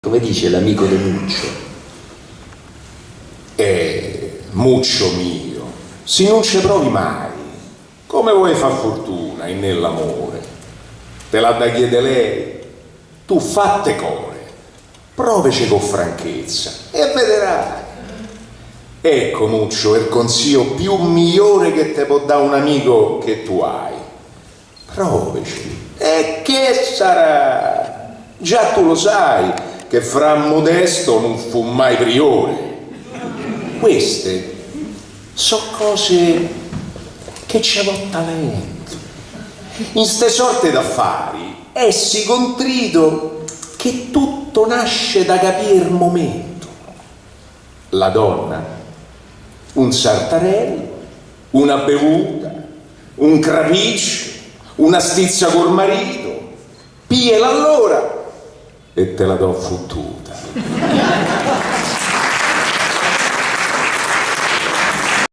Come dice l'amico de Muccio. Eh, Muccio mio, si nun ce provi mai, come vuoi fa' fortuna in nell'amore? Te l'ha da chiede lei. Tu fatte core, provece co' franchezza e vederai. Ecco, Muccio, er consijo più mijore che te pò da' un amico che tu hai. Proveci. E che sarà? Già tu lo sai che fra Modesto nun fu mai priore. Queste so' cose che ce vò talento. In 'ste sorte d'affari è sì contrito che tutto nasce da capì er momento. La donna, un sartarello, una bevuta, un crapiccio, una stizza cor marito, pijela allora e te la do futtuta.